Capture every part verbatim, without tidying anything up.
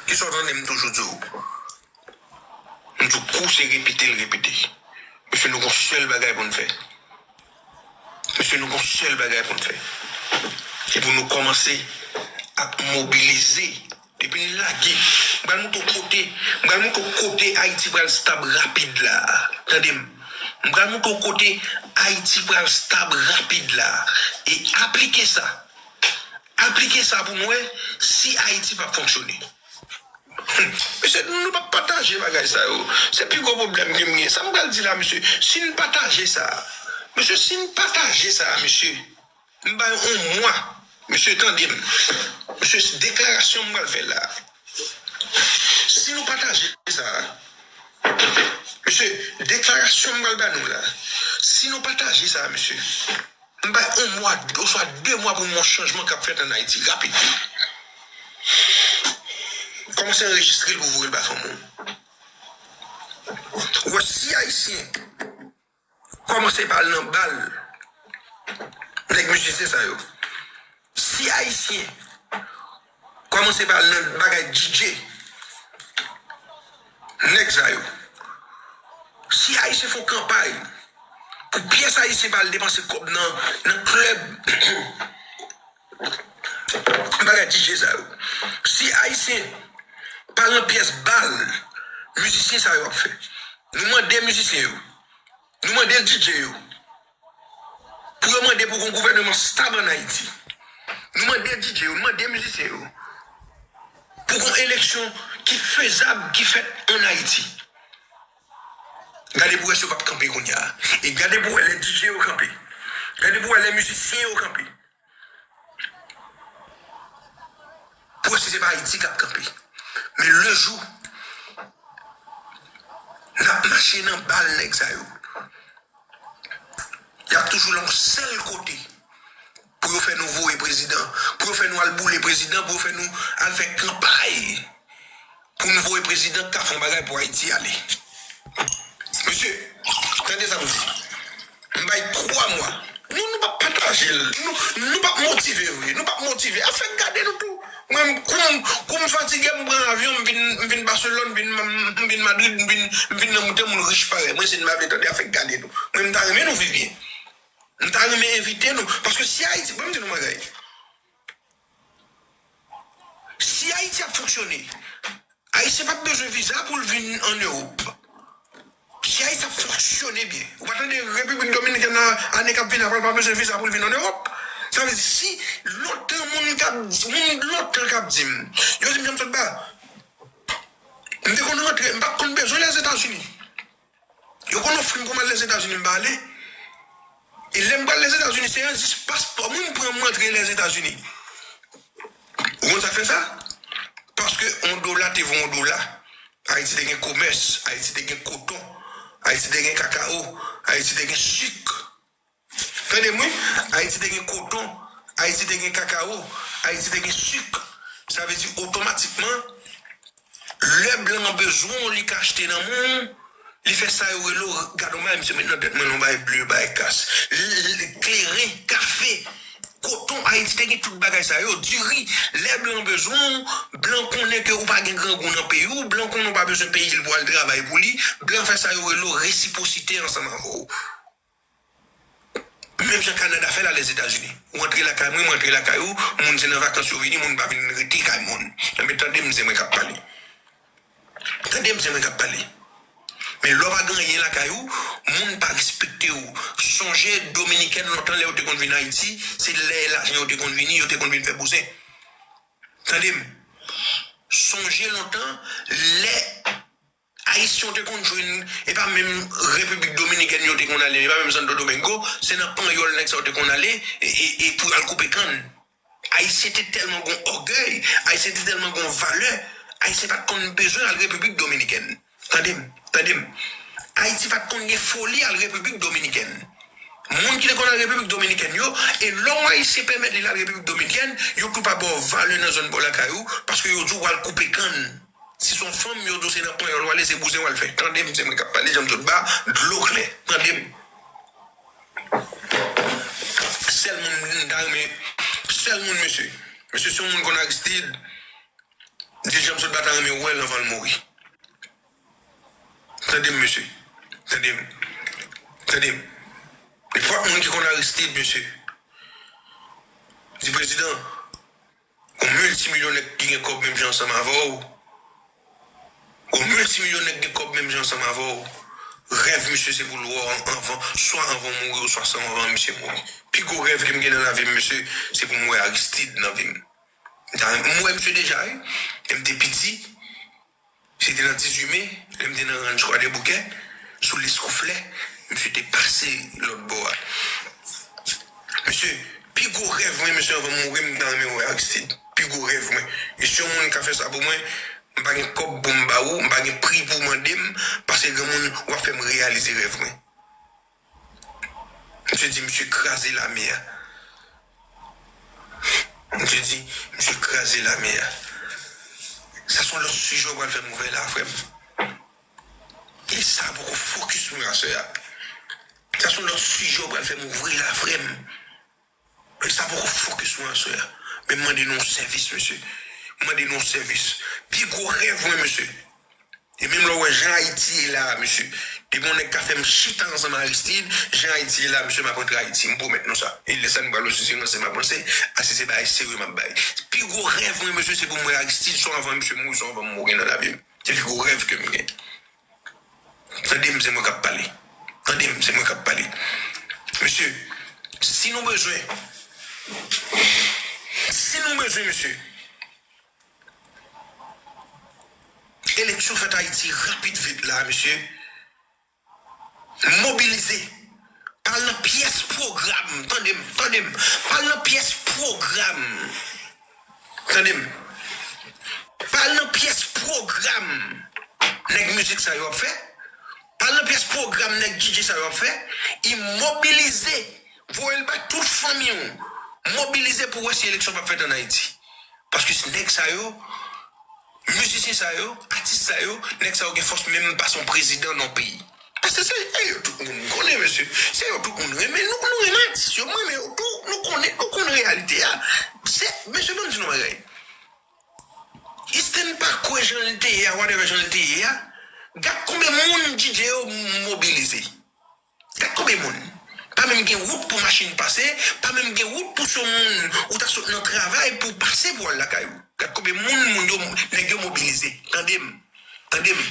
Kisa w tande m toujou di w? M di w koze repete l repete. Mesye, nou gon sèl bagay pou n fè. Mesye, nou gon sèl bagay pou n fè. Se pou nou kòmanse ap mobilize. Depi n lage, m pral montre w kote, m pral montre w kote Ayiti pral stab rapid la. Tande m. M pral montre w kote Ayiti pral stab rapid la. E aplike sa. Aplike sa pou n wè si Ayiti p ap fonksyone. Mesye, nou p ap pataje bagay sa yo. Se pi gwo pwoblèm ke m gen. Sa m pral di la, mesye, si n pataje sa, mesye, si n pataje sa, mesye, m bay yon mwa. Mesye, tande m. Mesye, se deklarasyon m pral fè la. Si nou pataje sa, mesye, deklarasyon m pral ba nou la. Si nou pataje sa, mesye, m bay yon mwa oswa de mwa pou m wè yon chanjman k ap fèt ann Ayiti, rapid. Kòmanse anrejistre l pou voye l ba fanmi w. Ou wè, si Ayisyen kòmanse pa al nan bal nèg mizisyen sa yo, si Ayisyen kòmanse pa al nan bagay D J nèg sa yo, si Ayisyen fè yon kanpay pou pyès Ayisyen pa al depanse kòb nan, nan klèb, bagay D J sa yo, si Ayisyen pa al nan pyès bal mizisyen sa yo ap fè, nou mande mizisyen yo, nou mande D J yo pou yo mande pou gon gouvènman stab ann Ayiti. Nou mande D J yo, nou mande mizisyen yo pou gon eleksyon ki fezab ki fèt ann Ayiti. Gade pou wè si yo p ap kanpe kounye a. E gade pou wè lè D J yo kanpe. Gade pou wè lè mizisyen yo kanpe. Pou wè si se pa Ayiti k ap kanpe. Men le jou n ap mache nan bal nèg sa yo, y ap toujou nan yon sèl kote pou yo fè nou voye prezidan, pou yo fè nou al boule prezidan, pou yo fè nou al fè kanpay pou nou voye prezidan k ka fè yon bagay pou Ayiti ale. Mesye, tande sa m di. M bay twa mwa. Nou, nou p ap pataje l. Nou, nou p ap motive vre. Nou p ap motive. Afè gade nou tou. Mwen, kou m, kou m fatige, m pran avyon, m vin, m vin Baselòn, m vin, m vin Madrid, m vin, m vin nan moute moun rich parèy mwen, si n pa vle tande afè gade nou. Mwen, m ta renmen nou viv byen. M ta renmen envite nou. Paske si Ayiti, ban m di nou yon bagay. Si Ayiti ap fonksyone, Ayisyen p ap bezwen viza pou l vin ann Ewòp. Si Ayiti ap fonksyone byen, ou pa tande Repiblik Dominikèn nan, ane k ap vini a, pral pa bezwen viza pou l vin ann Ewòp. Sa vle di, si lontan moun k ap, moun lontan k ap di m, yo di m, Janm Sotba, m te konn rantre, m pa t konn bezwen Lèzetazini. Yo konn ofri m pou m al Lèzetazini, m pa ale. E lè m pral Lèzetazini, se yon zis paspò mwen m pran, m rantre Lèzetazini. Ou konn sa k fè sa? Paske yon dola te vo yon dola. Ayiti te gen komès, Ayiti te gen koton, Ayiti te gen kakawo, Ayiti te gen sik. Tande m wi, Ayiti te gen koton, Ayiti te gen kakawo, Ayiti te gen sik. Sa vle di otomatikman, lè blan an bezwen w, li ka achte nan men w, li fè sa yo rele w, gade yon bagay, misye met nan tèt mwen, yon bagay ble, bagay kas. L-, l-, kleren, kafe, koton, Ayiti te gen tout bagay sa yo, diri. Lè blan an bezwen w, blan konnen ke ou pa gen grangou nan peyi w, blan konnen w pa bezwen peyi l pou al travay pou li, blan fè sa yo rele w resipwosite ansanm avè w. Menm jan Kanada fè l a Lèzetazini. Ou antre lakay mwen, mwen antre lakay ou, moun se nan vakans yo vini, moun pa vin rete kay moun. Enben, tande m, se mwen k ap pale. Tande m, se mwen k ap pale. Men lè w pa gen anyen lakay ou, moun pa respekte w. Sonje Dominikèn lontan lè yo te konn vin Ayiti, se lè lajan yo te konn vini, yo te konn vin fè bouzen. Tande m. Sonje lontan, lè Ayisyen yo te konn jwenn, e pa menm Repiblik Dominikèn yo te konn ale, e pa menm Santo Domingo, se nan panyòl nèg sa yo te konn ale, e, e, e pou y al koupe kann. Ayisyen te tèlman gon ògèy, Ayisyen te tèlman gon valè, Ayisyen pa t konn bezwen al Repiblik Dominikèn. Tande m, tande m. Ayiti pa t konn gen foli al Repiblik Dominikèn. Moun ki te konn al Repiblik Dominikèn yo, e lè yon Ayisyen pèmèt li al Repiblik Dominikèn, yo tou pa ba w valè nan zòn bò lakay ou, paske yo di w al koupe kann. Si se yon fanm, yo di w se nan panyòl w ale, se bouzen w al fè. Tande m, se mwen k ap pale, Janm Sotba, dlo klè. Tande m. Sèl moun m ta renmen, sèl moun, mesye, Mesye, si yon moun konn Aristide, di Jean Claude pa ta renmen wè l anvan l mouri. Tande m, mesye. Tande m. Tande m. Nenpòt moun ki konn Aristide, mesye, di prezidan, yon miltimilyonè ki gen kòb menm jan ansanm avè w, yon miltimilyonè ki gen kòb menm jan ansanm avè w, rèv misye se pou l wè w anvan, swa anvan w mouri, oswa san w anvan misye mouri. Pi gwo rèv ke m gen nan lavi m, mesye, se pou m wè Aristide nan vi m. M ta, m wè misye deja, wi. Lè m te piti, se te nan dizuit me, lè m te nan Ranch Kwadèboukè, sou Leskouflè, misye te pase lòt bò a. Mesye, pi gwo rèv mwen, mesye, anvan m mouri, m ta renmen wè Aristide. Pi gwo rèv mwen. E si yon moun ka fè sa pou mwen, m pa gen kòb pou m ba ou, m pa gen pri pou w mande m, paske granmoun, w ap fè m reyalize rèv mwen. Misye di, misye kraze lame a. Misye di, misye kraze lame a. Sa se yon lòt sijè w pral fè m ouvè la, frè m. E sa poko fokis mwen aswè a. Sa se yon lòt sijè w pral fè m ouvri la, frè m. E sa poko fokis mwen aswè a. Men m mande nou yon sèvis, mesye. M mande nou yon sèvis. Pi gwo rèv mwen, mesye. E menm lè w wè jan Ayiti ye la a, mesye, depi yon nèg ka fè m chita ansanm ak Aristide, jan Ayiti ye la a, mesye, m ap rantre Ayiti, m pwomèt nou sa. E lè sa nou pral wè si se ranse m ap ranse, a si se bagay serye m ap bay. Pi gwo rèv mwen, mesye, se pou m wè Aristide, swa anvan misye mouri, swa anvan m mouri nan lavi m. Se pi gwo rèv ke m gen. Tande m, se mwen k ap pale. Tande m, se mwen k ap pale. Mesye, si nou bezwen, si nou bezwen, mesye, eleksyon fèt Ayiti rapid vit la, mesye. Mobilize. Pa al nan pyès pwogram. Tande m, tande m. Pa al nan pyès pwogram. Tande m. Pa al nan pyès pwogram nèg mizik sa yo ap fè. Pa al nan pyès pwogram nèg D J sa yo ap fè. E mobilize. Voye l bay tout fanmi w. Mobilize pou wè si eleksyon p ap fèt ann Ayiti. Paske se nèg sa yo, mizisyen sa yo, atis sa yo, nèg sa yo gen fòs menm pase yon prezidan nan yon peyi. Paske se, se yo tout moun konnen, mesye. Se yo tout moun renmen. Nou, nou renmen atis yo, m renmen yo tou. Nou konnen, nou konn reyalite a. Se, mesye, ban m di nou bagay. Eastern pa kwè jan l te ye a, whatever jan l te ye a. Gad konbyen moun D J yo mobilize. Gad konbyen moun. Pa menm gen wout pou machin pase, pa menm gen wout pou se yon moun ou ta sot nan travay pou w pase pou w al lakay ou. Gad konbyen moun, moun yo, nèg yo mobilize. Tande m. Tande m.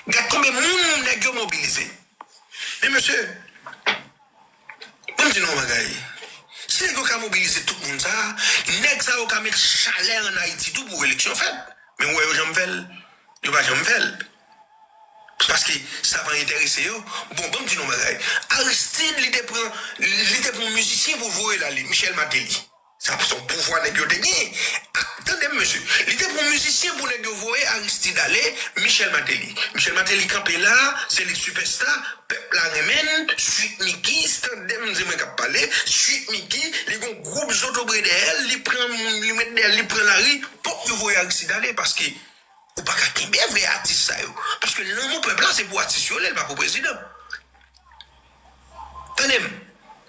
Gad konbyen moun nèg yo mobilize. Men mesye, ban m di nou yon bagay. Si nèg yo ka mobilize tout moun sa a, nèg sa yo ka met chalè ann Ayiti tou pou eleksyon fèt. Men w wè yo janm fè l. Yo pa janm fè l. Paske sa pa enterese yo. Bon, ban m di nou yon bagay. Aristide, li te pran, li te pran yon mizisyen pou voye l ale, Michel Martelly. Sa se yon pouvwa nèg yo te genyen. A, tande m, mesye. Li te pran yon mizisyen pou nèg yo voye Aristide ale, Michel Martelly. Michel Martelly kanpe la, se li sipèsta, pèp la renmen l, Sweet Micky, tande m, se mwen k ap pale, Sweet Micky, li gon gwoup zotobre dèyè l, li pran moun, li met dèyè l, li pran lari, pòp yo voye Aristide ale, paske ou pa ka kenbe vrè atis sa yo. Paske lanmou pèp la, se pou atis yo, li, li pa pou prezidan. Tande m.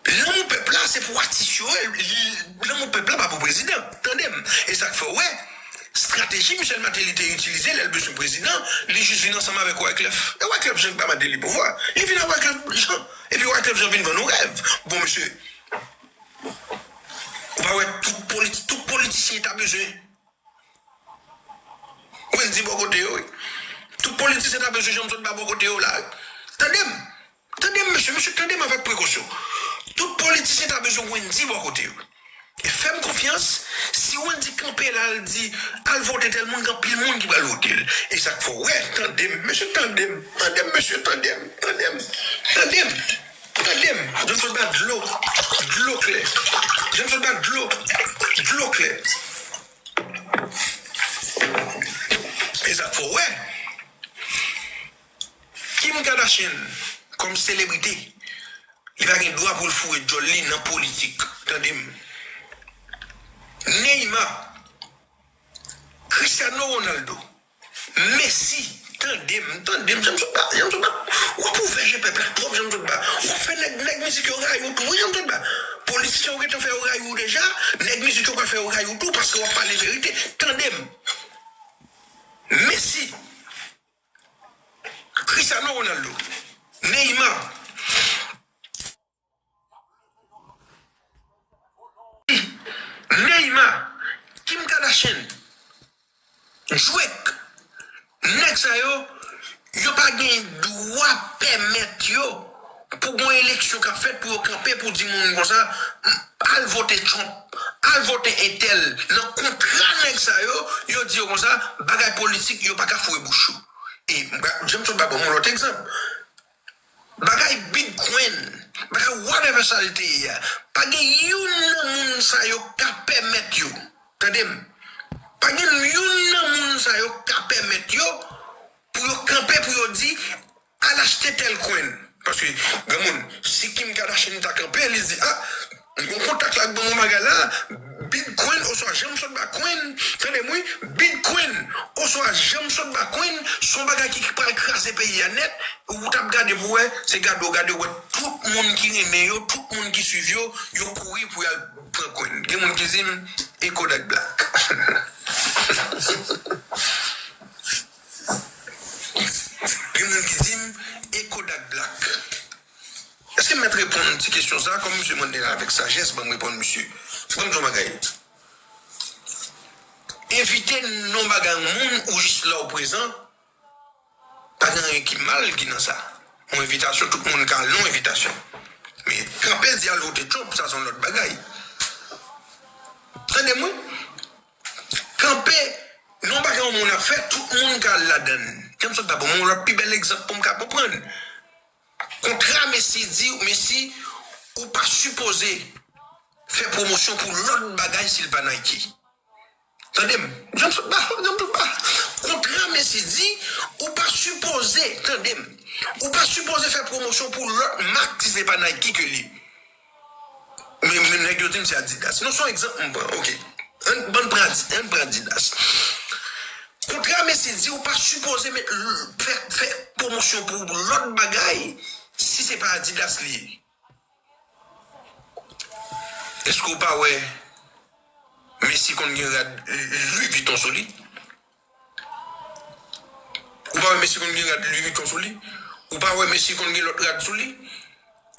Lanmou pèp la, se pou atis yo, li, lanmou pèp la pa pou prezidan. Tande m. E sa k fè w wè, estrateji Michel Martelly te itilize lè l bezwen prezidan, li jis vin ansanm avèk Wyclef. E Wyclef Jean ki ba Martelly pouvwa. Li vin ak Wyclef Jean. Epi Wyclef Jean vin vann yon rèv. Bon, mesye, ou pa wè tout politi-, tout politisyen ta bezwen Wendy bò kote yo, wi. Tout politisyen ta bezwen Jean Claude ba bò kote yo la, wi. Tande m. Tande m, mesye, mesye, tande m avèk prekosyon. Tout politisyen ta bezwen Wendy bò kote yo. E fè m konfyans, si Wendy kanpe la, l di, "Al vote tèl moun," gen anpil moun ki pral vote l. E sa k fè w wè, tande m, mesye, tande m. Tande m, mesye, tande m. Tande m. Tande m. Tande m. Jean Claude ba dlo. Dlo klè. Jean Claude ba dlo. Dlo klè. E sa k fè w wè. Kim Kardashian, kòm selebrite, li pa gen dwa pou l foure djòl li nan politik. Tande m. Neymar, Cristiano Ronaldo, Messi, tande m, tande m, Jean Claude ba, Jean Claude ba. W ap ouvè je pèp la twòp, Jean Claude ba. W ap fè nèg, nèg mizik yo rayi w tou, wi, Jean Claude ba. Politisyen yo gentan fè yo rayi w deja, Nèg mizik yo pral fè yo rayi w tou paske w ap pale verite. Tande m. Messi, Cristiano Ronaldo, Neymar, Neymar, Kim Kardashian, Drake, nèg sa yo, yo pa gen dwa pèmèt yo pou gon eleksyon k ap fèt pou yo kanpe pou di moun konsa, al vote Trump, al vote entèl. Nan kontra nèg sa yo, yo di yo konsa, bagay politik, yo pa ka foure bouch yo. E m pa, James Bond ba ban m yon lòt egzanp. Bagay Bitcoin, bagay whatever sa l te ye a, pa gen youn nan moun sa yo ka pèmèt yo. Tande m. Pa gen youn nan moun sa yo ka pèmèt yo pou yo kanpe pou yo di, al achte tèl coin. Paske, granmoun, si Kim Kardashian ta kanpe, li di, a, m gon kontak la k ban m yon bagay la, Bitcoin oswa James Bond ba coin, tande m wi, Bitcoin oswa James Bond ba coin, se yon bagay ki, ki pral kraze peyi a nèt, ou t ap gade pou wè, se gade w gade w wè tout moun ki renmen yo, tout moun ki swiv yo, yo kouri pou y al pran coin. Gen moun ki di m, e Kodak Black. Gen moun ki di m, e Kodak Black. Èske m mèt reponn ti kesyon sa a? Kòm misye mande l avèk sajès, ban m reponn misye. Ban m di yon bagay. Envite non bagay moun ou jis la w prezan, pa gen anyen ki mal ki nan sa. Yon envitasyon, tout moun ka al nan yon envitasyon. Men kanpe di al vote Trump, sa se yon lòt bagay. Tande m wi. Kanpe, non bagay yon moun ap fè, tout moun ka al ladan l. James Bond ba ban m yon lòt pi bèl egzanp pou m ka konprann. Kontra Messi di, Messi, ou pa sipoze fè pwomosyon pou lòt bagay si l pa Nike. Tande m, James Bond ba, James Bond ba. Kontra Messi di, ou pa sipoze, tande m, ou pa sipoze fè pwomosyon pou lòt mak si se pa Nike ke li. Men, men nèg yo di m se Adidas. Non, se yon egzanp m pran, oke. Ann, ann pran Adi-, ann pran Adidas. Kontra Messi di ou pa sipoze met, fè, fè pwomosyon pou lòt bagay si se pa Adidas li ye. Èske w pa wè Messi konn gen rad Louis Vuitton sou li? Ou pa wè Messi konn gen rad Louis Vuitton sou li? Ou pa wè Messi konn gen lòt rad sou li?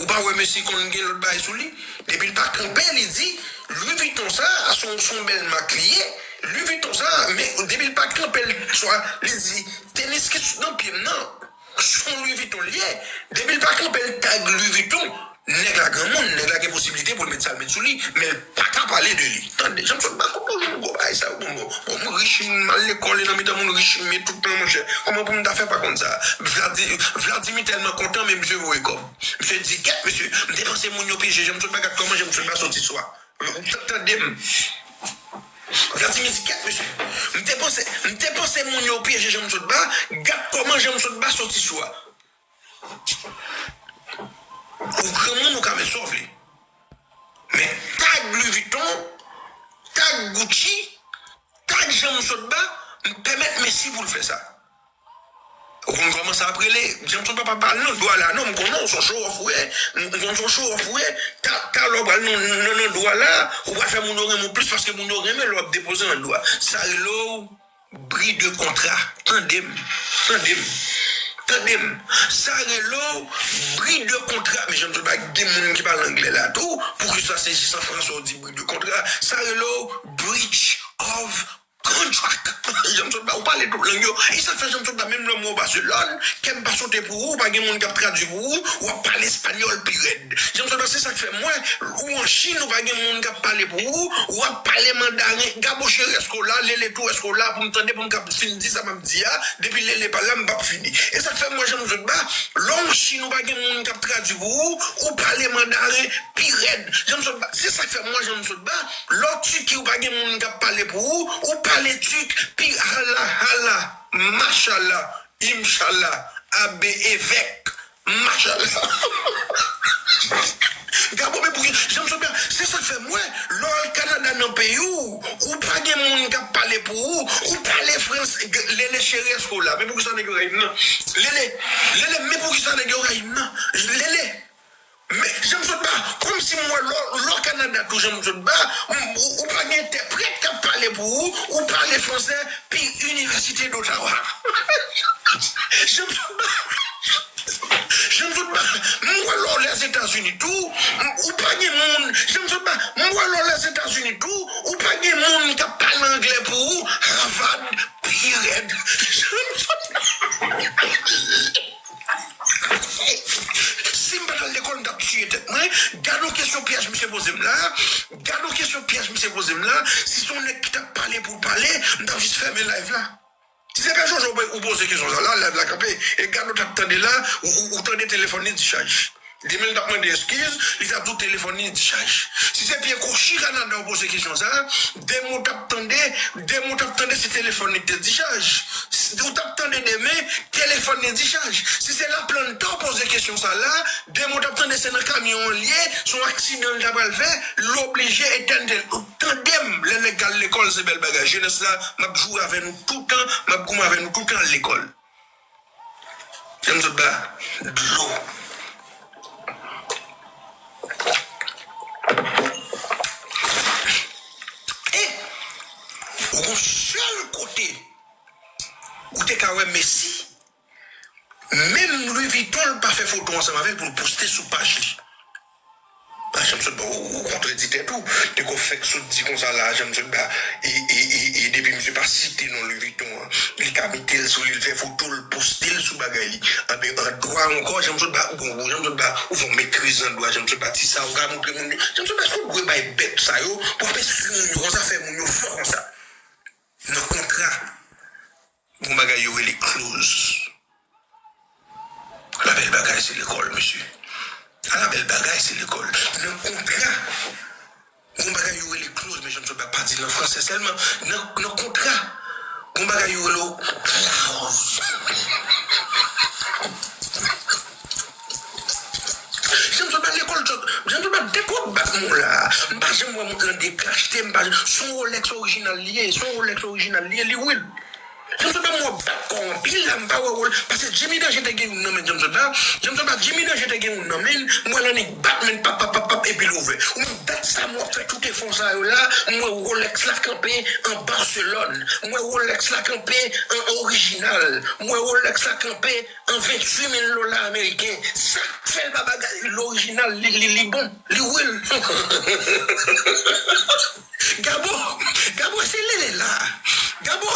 Ou pa wè Messi konn gen lòt bagay sou li? Depi l pa kanpe, li di, Louis Vuitton sa, se yon, se yon bèl mak li ye. Louis Vuitton sa, men depi l pa kanpe, l, swa, li di, tenis ki sou nan pye m nan, se yon Louis Vuitton li ye. Depi l pa kanpe, l tag Louis Vuitton, nèg la granmoun, nèg la gen posiblite pou l met sa l met sou li, men l pa ka pale de li. Tande, James Bond ba, kote w jwenn gwo bagay sa yo, bon, bon, bon, m rich, m al lekòl, e nan mitan moun rich, m ye tout plan, monchè. Kòman pou m ta fè pa konn sa? Vladi-, Vladimir tèlman kontan, men misye voye kòb. Misye di, kèt, mesye, m te panse moun yo pyeje James Bond ba, gad kòman James Bond ba soti swa. T-, tande m. Vladimir di, kèt, mesye, m te panse, m te panse moun yo pyeje James Bond ba, gad kòman James Bond ba soti swa. Ou granmoun, ou ka met sa w vle. Men tag Louis Vuitton, tag Gucci, tag James Bond ba, m pèmèt Messi pou l fè sa. Ou konn kòman sa ap rele? James Bond ba pa, pa al nan dwa la, non, m konnen w se yon show off ou ye, m konnen w se yon show off ou ye, ta, talè w pral nan, nan, nan dwa la, ou pral fè moun yo renmen w plis paske moun yo renmen lè w ap depoze nan dwa. Sa rele w bris de contrat. Tande m. Tande m. Tande m. Sa rele w bris de contrat. Men James Bond ba, gen moun ki pale anglè la tou. Poukisa se jis an fransè w di bris de contrat? Sa rele w breach of contract. James Bond ba, ou pale tout lang yo. E sa k fè James Bond ba, menm lè mwen w Baselòn, kè m pa sote pou ou, pa gen moun k ap tradui pou ou, w ap pale espanyòl pi rèd. James Bond ba, se sa k fè m wè, ou an Chin, ou pa gen moun k ap pale pou ou, w ap pale mandaren. Gabo cheri, èske w la? Lele tou, èske w la pou m tande, pou m ka fin di sa m ap di a? Depi Lele pa la, m p ap fini. E sa k fè m wè James Bond ba, lè w an Chin, ou pa gen moun k ap tradui pou ou, ou pale mandaren pi rèd. James Bond ba, se sa k fè m wè James Bond ba, lè w Tiki, ou pa gen moun k ap pale pou ou, ou pale tik, pi hala, hala, machala. Imchala, abe evèk, machala. Gabo, men pou ki, James Bond ba, se sa k fè m wè, lè w al Kanada nan peyi w, ou pa gen moun k ap pale pou ou, ou pale frans, Lele cheri, èske w la? Men poukisa nèg yo rayi m nan? Lele, Lele, men poukisa nèg yo rayi m nan? Lele, men James Bond ba, kòmsi m wè lè w, lè w Kanada, Kanada tou, Jean Claude Ba, ou, ou pa gen entèprèt k ap pale pou ou, ou pale fransè, pi Inivèsite d'Ottawa. Jean Claude Ba, Jean Claude Ba, m wè l o Lèzetazini tou, ou pa gen moun, Jean Claude Ba, m wè l o Lèzetazini tou, ou pa gen moun k ap pale anglè pou ou, Harvard, pi rèd. Jean Claude Ba. Si m pa t al lekòl, m t ap tiye tèt mwen. Gade yon kesyon pyèj misye poze m la. Gade yon kesyon pyèj misye poze m la. Si se yon nèg ki t ap pale pou l pale, m t ap jis fèmen live la. Si se pa Jojo ou poze kesyon sa la, live la kanpe. E gade w t ap tande la, ou, ou, ou tande telefòn li dichaj. Demen l t ap mande eskiz, li t ap di w telefòn li dichaj. Si se pye kwochi Kanada ou poze kesyon sa, demen w t ap tande, demen w t ap tande se telefòn li ki te dichaj. Si, ou t ap tande demen, telefòn li dichaj. Si se Laplanta w poze kesyon sa la, demen w t ap tande se nan kamyon an l ye, se yon aksidan l ta pral fè, l oblije etèn tel. Ou tande m, lè nèg al lekòl se bèl bagay. Jenès la, m ap joure avè nou toutan, m ap goumen avè nou toutan al lekòl. Jan m sot ba, dlo. E, ou gon sèl kote ou te ka wè Messi, menm Louis Vuitton l pa fè foto ansanm avè l pou l poste sou paj li. Pa janm sot ba, ou, ou kontredi tèt ou. Te ko fèk sot di konsa la, janm sot ba. E, e, e, e depi misye pa site non Louis Vuitton an, li ka mete l sou li, l fè foto l, poste l sou bagay li. Anben, an dwa ankò, janm sot ba, ou gon, janm sot ba, ou fè yon metriz an dwa, janm sot ba, ti sa, ou ka montre moun yo. Janm sot ba, èske ou dwe bay bèt sa yo, pou ap enstwi moun yo konsa, fè moun yo fò konsa? Nan kontra, gon bagay yo rele clause. Ala bèl bagay se lekòl, mesye. Ala bèl bagay se lekòl. Nan kontra, gon bagay yo rele clause, men janm sot ba, pa di l an fransè sèlman. Nan, nan kontra, gon bagay yo rele clause. Janm sot ba lekòl, janm sot ba, depi w ap bat mwen la, m pa janm wè mont lan dekrachte, m pa janm, se yon Rolex orijinal li ye, se yon Rolex orijinal li ye, li real. Janm sot ba, m wè w bat kò w anpil la, m pa wè wòl. Paske Jimmy Danger te gen youn nan men Janm sot ba. Janm sot ba, Jimmy Danger te gen youn nan men l. M wè l annik bat men l, pap, pap, pap, pap, epi l ouvè. Ou menm dat sa m w ap fè tout efò sa yo la, m wè Rolex la kanpe an Barcelone. M wè Rolex la kanpe an orijinal. M wè Rolex la kanpe an venntuit mil dola ameriken. Sa k fè l pa bagay l orijinal, li, li, li bon, li real. Gabo, Gabo, èske Lele la? Gabo,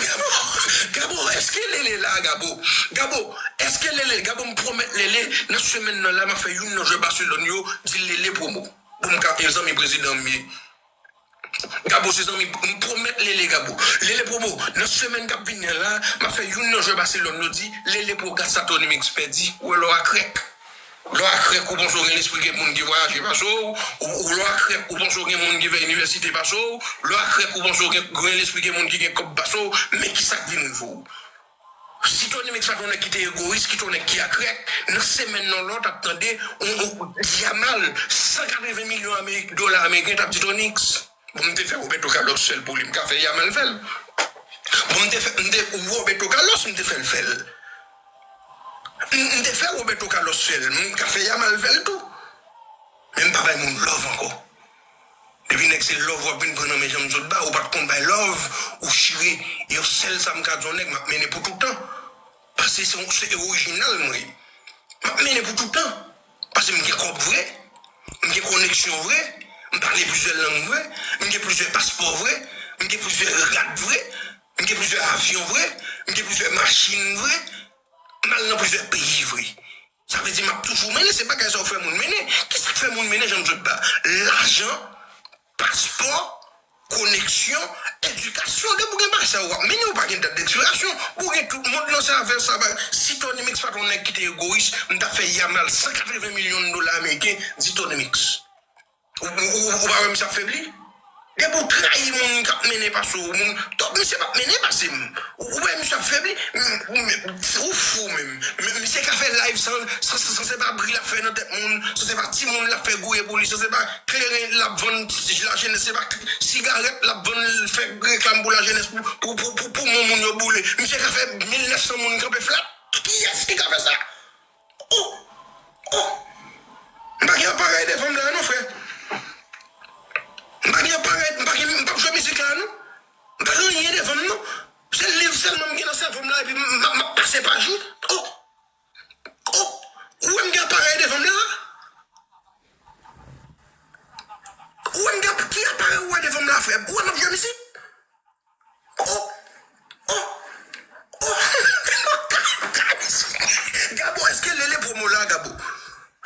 Gabo, Gabo, èske Lele la, Gabo? Gabo, èske Lele, Gabo, m pwomèt Lele, nan semèn nan la, m ap fè youn nan jwè Baselòn yo, di Lele Promo. Bon, m ka, e zanmi prezidan m ye. Gabo, se zanmi, m pwomèt Lele, Gabo. Lele Promo, nan semèn k ap vini an la, m ap fè youn nan jwè Baselòn yo di, Lele Promo, gad sa Tony Mix pèdi, ou wè lè w a krèk. Lè w a krèk, ou panse w gen lespri gen moun ki vwayaje pase w, ou, ou lè w a krèk, ou panse w gen moun ki fè inivèsite pase w, lè w a krèk, ou panse w gen, gen lespri gen moun ki gen kòb pase w, men ki sa k vin rive w? Si Tony Mix pa t yon nèg ki te egoyis, ki te yon nèg ki a krèk, nan semèn nan lòt ap tande, on, on, Yamal, san katreven milyon Amerik, dola ameriken t ap di Tony Mix. Bon, m te fè Roberto Carlos fè l pou li, m ka fè Yamal fè l. Bon, m te fè, m te, Roberto Carlos, m te fè l fè l. M, m te fè Roberto Carlos fè l, m ka fè Yamal fè l tou. Men m pa bay moun love ankò. Depi nèg se love w ap vin pran nan men Janm sot ba, ou pa t konn bay love, ou chire, e yon sèl sa m ka di yon nèg, m ap mennen pou tout tan. Paske se, se orijinal mwen ye. M ap mennen pou tout tan. Paske m gen kòb vre, m gen koneksyon vre, m pale plizyè lang vre, m gen plizyè paspò vre, m gen plizyè rad vre, m gen plizyè avyon vre, m gen plizyè machin vre, m al nan plizyè peyi vre. Sa vle di m ap toujou mennen, se bagay sa yo fè moun mennen. Kisa k fè moun mennen Janm sot ba? Lajan, paspò, koneksyon, edikasyon. Depi w gen bagay sa yo, w ap mennen, ou pa gen dat dekspirasyon. Ou gen tout mond lan se avè sa. Si Tony Mix pa t yon nèg ki te egoyis, m t ap fè Yamal san katreven milyon dola ameriken, di Tony Mix. Ou, ou, ou, ou pa wè misye ap febli? Depi w trayi moun k ap mennen pase w, moun, donk misye p ap mennen pase m. Ou, ou wè misye ap febli? M, m, ou fou menm. M, misye ka fè live san, san, san, san se pa bri l ap fè nan tèt moun, san se pa timoun l ap fè gouye pou li, san se pa kleren l ap vann lajenès, se pa sigarèt l ap vann, l fè reklam pou lajenès, pou, pou, pou, pou poumon moun yo boule. Misye ka fè mil nèf san moun kanpe flat. Kiyès ki ka fè sa? Oh! Oh! devan m la non, frè. M pa gen aparèy, m pa gen, m p ap jwe mizik la non. M pa gen anyen devan m non. Se liv sèlman m gen nan sèvo m la epi m, m, m ap pase paj wi. Oh! Oh! Ou wè m gen aparèy devan m la? Ou wè m gen, ki aparèy ou wè devan m la, frè m? Ou wè m ap jwe mizik? Oh! Oh! Oh! Gabo, èske Lele Promo la, Gabo?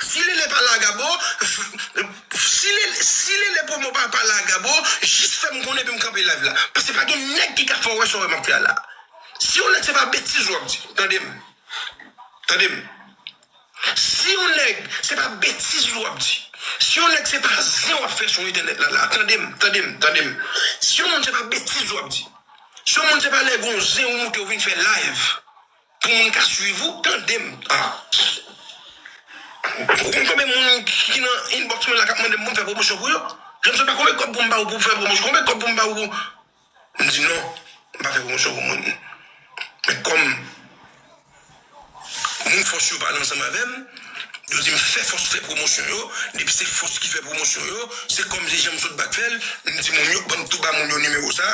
Si Lele pa la, Gabo, si Lele, si Lele Promo pa, pa la, Gabo, jis fè m konnen epi m kanpe live la. Paske pa gen nèg ki ka fè w wè sa w wè m ap fè a la. Si yon nèg se pa betiz w ap di, tande m. Tande m. Si yon nèg se pa betiz w ap di, si yon nèg se pa zen w ap fè sou entènèt la, la, tande m, tande m, tande m. Si yon moun se pa betiz w ap di, si yon moun se pa lè gon zen ou moute ou vin fè live pou moun ka swiv ou, tande m. Ah. Ou konn konbyen moun ki nan inbox mwen la k ap mande m pou m fè pwomosyon pou yo? Jan m sot pa konbyen kòb pou m ba ou pou w fè pwomosyon, konbyen kòb pou m ba ou pou M di non, m pa fè pwomosyon pou moun. Men kòm moun fòs yo pale ansanm avè m, yo di m fè fòs fè pwomosyon yo, depi se fòs ki fè pwomosyon yo, se kòm se jan m sot ba k fè l, m di moun yo, ban m tou ba moun yo nimewo sa,